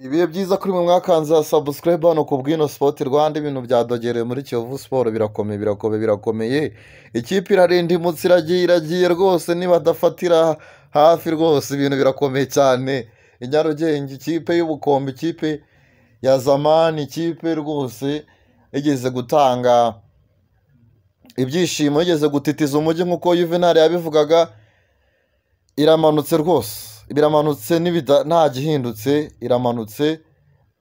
Ibihe byiza kuri mwe mwakanze subscribe hano ku Bwino Sport Rwanda. Ibintu byadogereye muri Kiyovu Sport birakomeye, birakomeye, birakomeye. Ikipe irarinda imutsi, iragiye, iragiye rwose, nibadafatira hafi rwose ibintu birakomeye cyane. I Nyarugenge ikipe y'ubukombe, ikipe ya zamani, ikipe rwose igeze gutanga ibyishimo, igeze gutitiza umujyi nk'uko Juvenal yabivugaga, iramanutse rwose, biramanutse nta gihindutse, iramanutse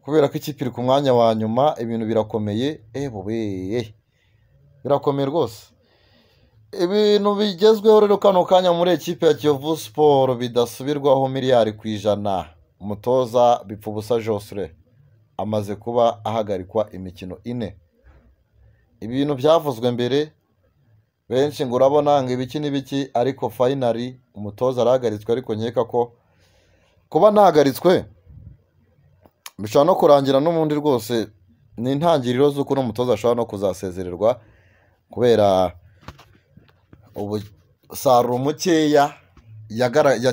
kubera ko ikipe iri ku mwanya wa nyuma. Ibintu birakomeye, ebuwe, birakomeye rwose. Ibintu bigezweho rero kano kanya muri ekipe ya Kiyovu Sport bidasubirwaho 100%. Umutoza Bipfubusa Jocelyn amaze kuba ahagarikwa imikino 4. Ibintu byavuzwe mbere benshi ngo urabona ngo ibiki n'ibiki, ariko finally umutoza arahagaritswe. Ariko nkeka ko kuba ntahagaritswe bishobora no kurangira n'ubundi rwose ni intangiriro z'uko n'umutoza ashobora no kuzasezererwa kubera umusaruro mukeya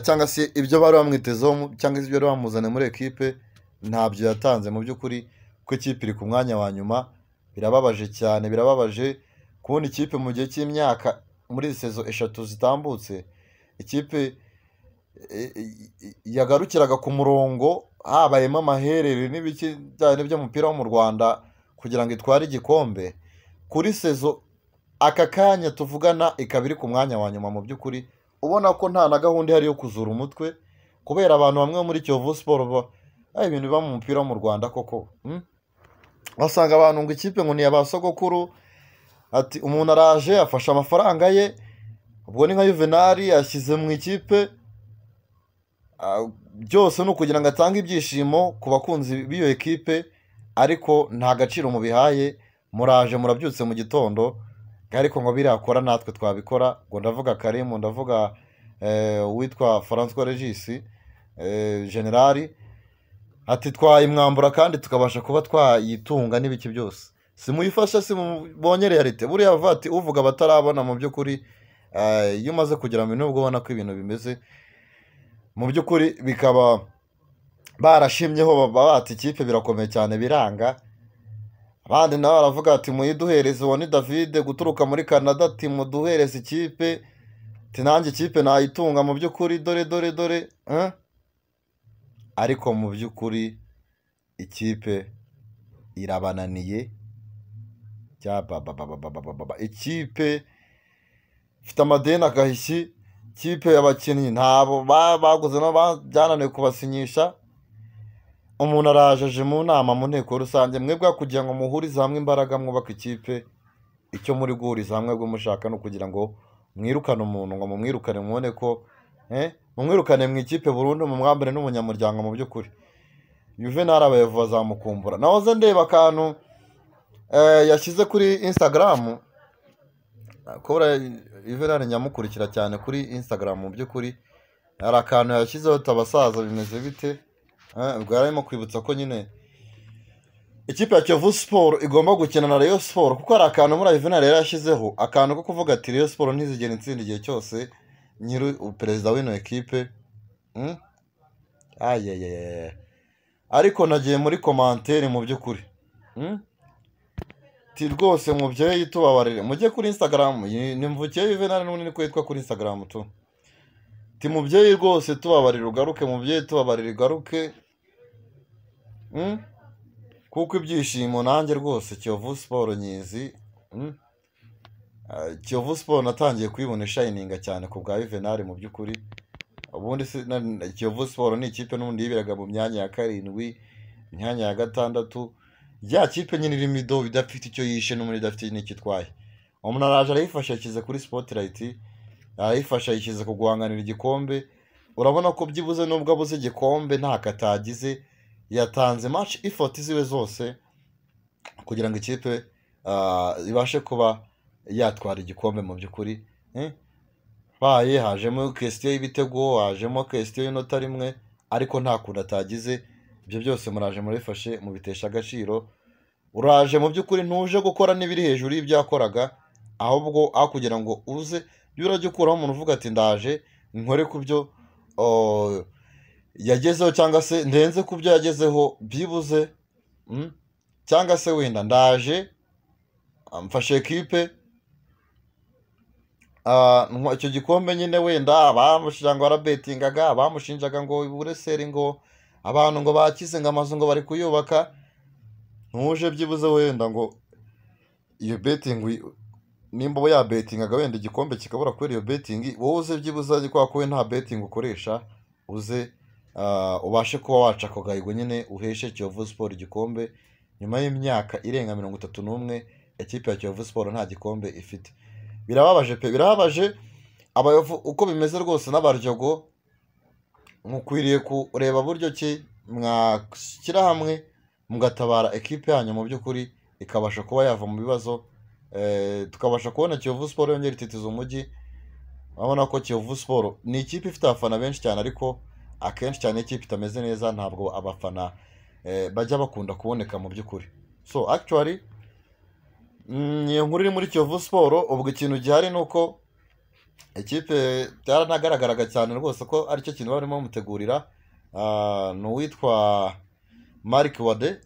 cyangwa se ibyo bari bamwitezeho cyangwa se ibyo bari bamuzanye muri ekipe ntabyo yatanze mu by'ukuri, kuko ikipe iri ku mwanya wa nyuma. Birababaje cyane, birababaje kubona ikipe mu gihe cy'imyaka muri izi sezo 3 zitambutse, ikipe yagarukiraga ku murongo, habayemo amaherere n'ibiki bya by'umupira wo mu Rwanda kugira ngo itware igikombe. Kuri sezo aka kanya tuvugana ikaba iri ku mwanya wa nyuma mu by'ukuri, ubona ko nta na gahunda ihari yo kuzura umutwe kubera abantu bamwe muri Kiyovu Sport ibintu biba mu mupira wo mu Rwanda koko. Wasanga abantu ngo ikipe ngo ni iya ba sogokuru, ati umuntu araje afashe amafaranga ye, ubwo ni nka Juvenal yashyize mu ikipe, byose ni ukugira ngo atange ibyishimo ku bakunzi b'iyo ekipe, ariko nta gaciro mubihaye. Muraje murabyutse mu gitondo, ariko ngo birakora natwe twabikora. Ngo ndavuga Karimu, ndavuga uwitwa François Regis Generali, ati twayimwambura kandi tukabasha kuba twayitunga n'ibiki byose. Simuyifasha, simubonye realite. Buriya bavuga ati uvuga batarabona mu by'ukuri, iyo umaze kugera mu bintu ubwo ubona ko ibintu bimeze mu by'ukuri, bikaba barashimyeho bati ikipe birakomeye cyane biranga. Abandi nabo baravuga ati muyiduhereze. Uwo ni David guturuka muri Canada, ati muduhereze ikipe, ati nanjye ikipe nayitunga mu by'ukuri, dore dore dore. Ariko mu by'ukuri ikipe irabananiye. Ikipe ifite amadeni agahishyi, ikipe abakinnyi ntabo baguze nabo byananiwe kubasinyisha. Umuntu araje mu nama mu nteko rusange, mwebwe kugira ngo muhurize hamwe imbaraga mwubake ikipe, icyo muri guhuriza hamwe bwo mushaka no kugira ngo mwirukane umuntu, ngo mumwirukane mubone ko mumwirukane mu ikipe burundu, mumwambare n'umunyamuryango mu by'ukuri. Juvenal abayovu bazamukumbura. Nahoze ndeba akantu yashyize kuri Instagram, kubera Juvenal nyamukurikira cyane kuri Instagram mu by'ukuri, hari akantu yashyizeho tabasaza bimeze bite. Ubwo yarimo kwibutsa ko nyine ikipe ya Kiyovu Sport igomba gukina na Rayon Sport, kuko hari akantu muri Juvenal yari yashyizeho akantu ko kuvuga ati Rayon Sport ntizigera intsinda igihe cyose nyiri perezida w'ino ekipe. Ariko nagiye muri commentaire mu by'ukuri, ti rwose mubyeyi tubabarire, mujye kuri Instagram ni Mvukiye Juvenal n'ubundi niko yitwa kuri Instagram tu. Ti mubyeyi rwose tubabarire ugaruke, mubyeyi tubabarire ugaruke, kuko ibyishimo nanjye rwose Kiyovu Sport nyizi. Kiyovu Sport natangiye kuyibona ishininga cyane ku bwa Juvenal mu by'ukuri. Ubundi Kiyovu Sport ni ikipe n'ubundi yiberaga mu myanya ya 7, imyanya ya 6, ya kipe nyine irimo ido idafite icyo yishe n'ubundi idafite n'icyo itwaye. Umuntu araje arayifasha yishyize kuri spotlight, arayifasha yishyize ku guhanganira igikombe. Urabona ko byibuze nubwo abuze igikombe nta katagize, yatanze match effort ziwe zose kugira ngo ikipe ibashe kuba yatwara igikombe mu by'ukuri. Baye hajemo question y'ibitego, hajemo question y'inota rimwe, ariko nta kuntu atagize. Ibyo byose muraje murifashe mubitesha agaciro. Uraje mu by'ukuri ntuje gukora n'ibiri hejuru y'ibyo yakoraga, ahubwo aho kugira ngo uze urajya ukuraho umuntu uvuga ati ndaje nkore ku byo yagezeho cyangwa se ndenze ku byo yagezeho byibuze, cyangwa se wenda ndaje mfashe ekipe icyo gikombe nyine, wenda abamushinjaga ngo barabetingaga, abamushinjaga ngo ubureseri, ngo abantu ngo bakize, ngo amazu ngo bari kuyubaka, ntuje byibuze wenda ngo iyo betting nimba uba yabetingaga wenda igikombe kikabura kubera iyo betting, wowe uze byibuze kubera ko we nta betting ukoresha, uze ubashe kuba waca ako gahigo nyine, uheshe Kiyovu Sport igikombe nyuma y'imyaka irenga 31 ekipe ya Kiyovu Sport nta gikombe ifite. Birababaje pe, birababaje abayovu uko bimeze rwose n'abaryogo, mukwiriye kureba buryo ki mwashyira hamwe mugatabara ekipe yanyu mu by'ukuri ikabasha kuba yava mu bibazo, tukabasha kubona Kiyovu Sport yongera ititiza umujyi. Urabona ko Kiyovu Sport ni ikipe ifite abafana benshi cyane, ariko akenshi cyane ikipe itameze neza ntabwo abafana bajya bakunda kuboneka mu by'ukuri. So actually iyo nkuru iri muri Kiyovu Sport, ubwo ikintu gihari ni uko ikipe byaranagaragaraga cyane rwose ko aricyo kintu barimo bamutegurira. Ni uwitwa Marc Wade,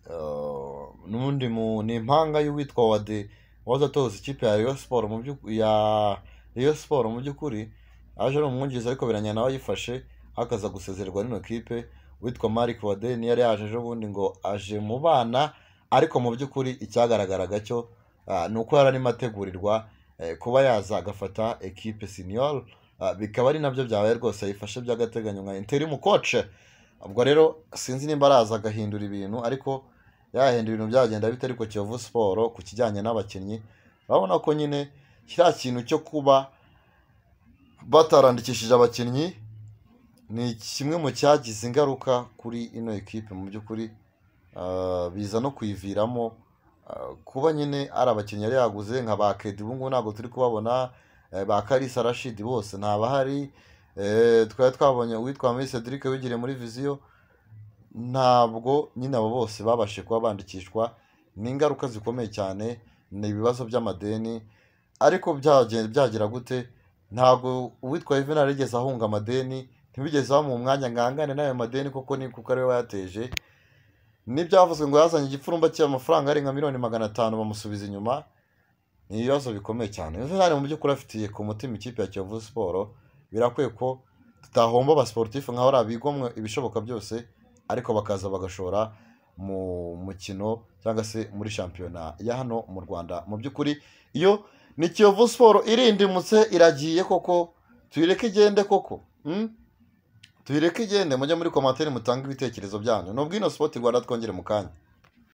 n'undi ni impanga y'uwitwa Wade wahoze atoza ikipe ya Rayon Sport mu ya Rayon Sport. Mu by'ukuri aje ari umwungirizi, ariko biranya nawe ayifashe akaza gusezererwa n'ino kipe. Uwitwa Marc Wade niyo yari yaje ejo bundi ngo aje mu bana, ariko mu by'ukuri icyagaragaraga cyo ni uko yari arimo ategurirwa kuba yaza agafata ekipe senior, bikaba ari nabyo byabaye rwose, yayifashe by'agateganyo nka interim coach. Ubwo rero sinzi nimba araza agahindura ibintu, ariko yahindura ibintu byagenda bite? Ariko Kiyovu Sport ku kijyanye n'abakinnyi, urabona ko nyine kiriya kintu cyo kuba batarandikishije abakinnyi ni kimwe mu cyagize ingaruka kuri ino ekipe mu by'ukuri, biza no kuyiviramo kuba nyine ari abakinnyi yari yaguze nka ba Kedi, ubu ngubu ntabwo turi kubabona, ba Kalisa Rashid bose ntabahari, twari twabonye uwitwa muri Cedric wigiriye muri Vision, ntabwo nyine abo bose babashije kuba bandikishwa. Ni ingaruka zikomeye cyane, ni ibibazo by'amadeni, ariko byagira gute, ntabwo uwitwa Juvenal yigeze ahunga amadeni, ntibigeze bamuha umwanya ngo ahangane n'ayo madeni, kuko ni kuko ariwe wayateje. N'ibyavuzwe ngo yazanye igipfurumba cy'amafaranga arenga miliyoni 500 bamusubiza inyuma. Ni ibibazo bikomeye cyane. Juvenal mu by'ukuri afitiye ku mutima ikipe ya Kiyovu Sport, birakwiye ko tutahomba abasportif nka bariya bigomwe ibishoboka byose, ariko bakaza bagashora mu mukino cyangwa se muri shampiyona ya hano mu Rwanda. Mu by'ukuri iyo ni Kiyovu Sport irindimutse iragiye koko, tuyireke igende koko, Tuyireke igende. Mujye muri commentaire mutange ibitekerezo byanyu. Nubwo ino Sport Rwanda, twongere mu kanya.